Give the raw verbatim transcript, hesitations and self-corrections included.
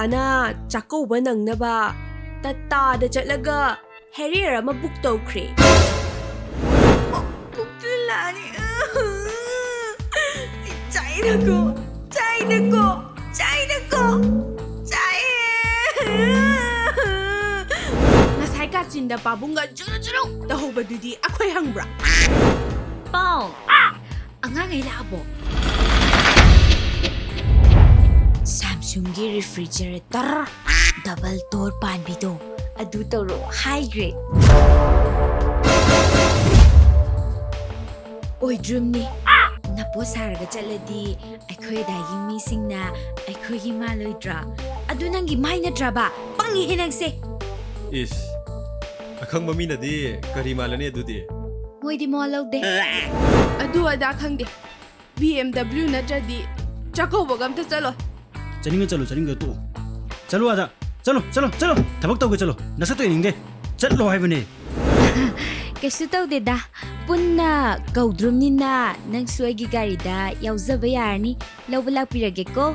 ꯑꯅ ꯆꯥꯛꯀꯧꯕ ꯅꯪꯅꯕ ꯇꯇꯥꯗ ꯆꯠꯂꯒ ꯍꯦꯔꯤꯌꯔ ꯑꯃ ꯕꯨꯛ ꯇꯧꯈ꯭ꯔꯦ꯫ ꯄꯨꯛꯇꯨ ꯂꯥꯅꯤ꯫ ꯆꯥꯏꯅꯀꯣ, ꯆꯥꯏꯅꯀꯣ, ꯆꯥꯏꯅꯀꯣ, ꯆꯥꯏꯌꯦ꯫ ꯉꯁꯥꯏ ꯀꯥꯆꯤꯟꯗ ꯄꯥꯕꯨꯡꯒ ꯖꯨꯔꯨ ꯖꯨꯔꯨ ꯇꯧꯍꯧꯕꯗꯨꯗꯤ ꯑꯩꯈꯣꯏ ꯍꯪꯕ꯭ꯔꯥ? ꯄꯥꯎ! ꯑꯉꯥꯡꯈꯩ ꯂꯥꯛꯑꯕꯣ? ꯁꯥꯝꯁꯨꯡꯒꯤ ꯔꯤꯐ꯭ꯔꯤꯖꯔꯦꯇꯔ ꯗꯕꯜ ꯗꯣꯔ ꯄꯥꯟꯕꯤꯗꯣ ꯑꯗꯨ ꯇꯧꯔꯣ ꯍꯥꯏꯈ꯭ꯔꯦ꯫ ꯑꯣꯏꯗ꯭ꯔꯨꯝꯅꯤ꯫ ꯅꯄꯣꯠ ꯁꯥꯔꯒ ꯆꯠꯂꯗꯤ ꯑꯩꯈꯣꯏ ꯑꯗꯥꯏꯒꯤ ꯃꯤꯁꯤꯡꯅ ꯑꯩꯈꯣꯏꯒꯤ ꯃꯥꯜꯂꯣꯏꯗ꯭ꯔꯣ? ꯑꯗꯨ ꯅꯪꯒꯤ ꯃꯥꯏ ꯅꯠꯇ꯭ꯔꯕ? ꯄꯪꯉꯤꯍꯦ ꯅꯪꯁꯦ꯫ ꯏꯁ, ꯑꯈꯪꯕ ꯃꯤꯅꯗꯤ ꯀꯔꯤ ꯃꯥꯜꯂꯅꯤ ꯑꯗꯨꯗꯤ? ꯃꯣꯏꯗꯤ ꯃꯋꯥ ꯂꯧꯗꯦ꯫ ꯑꯗꯨ ꯑꯗꯥ ꯈꯪꯗꯦ꯫ ꯕꯤ ꯑꯦꯝ ꯗꯕ꯭ꯂꯤꯎ ꯅꯠꯇ꯭ꯔꯗꯤ ꯆꯥꯛꯀꯧꯕꯒ ꯑꯝꯇ ꯆꯠꯂꯣꯏ꯫ ꯆꯠꯅꯤꯡꯉ ꯆꯠꯂꯣ, ꯆꯠꯅꯤꯡꯗ ꯇꯣꯛꯑꯣ꯫ ꯆꯠꯂꯣ ꯑꯥꯗ꯫ ꯆꯠꯂꯣ, ꯆꯠꯂꯣ, ꯆꯠꯂꯣ꯫ ꯊꯕꯛ ꯇꯧꯒꯦ ꯆꯠꯂꯣ꯫ ꯅꯁꯛꯇꯣ ꯌꯦꯡꯅꯤꯡꯗꯦ꯫ ꯆꯠꯂꯣ ꯍꯥꯏꯕꯅꯦ꯫ ꯀꯩꯁꯨ ꯇꯧꯗꯦꯗ꯫ ꯄꯨꯟꯅ ꯀꯧꯗ꯭ꯔꯨꯝꯅꯤꯅ ꯅꯪꯁꯨ ꯑꯩꯒꯤ ꯒꯥꯔꯤꯗ ꯌꯥꯎꯖꯕ ꯌꯥꯔꯅꯤ꯫ ꯂꯧꯕ ꯂꯥꯛꯄꯤꯔꯒꯦꯀꯣ꯫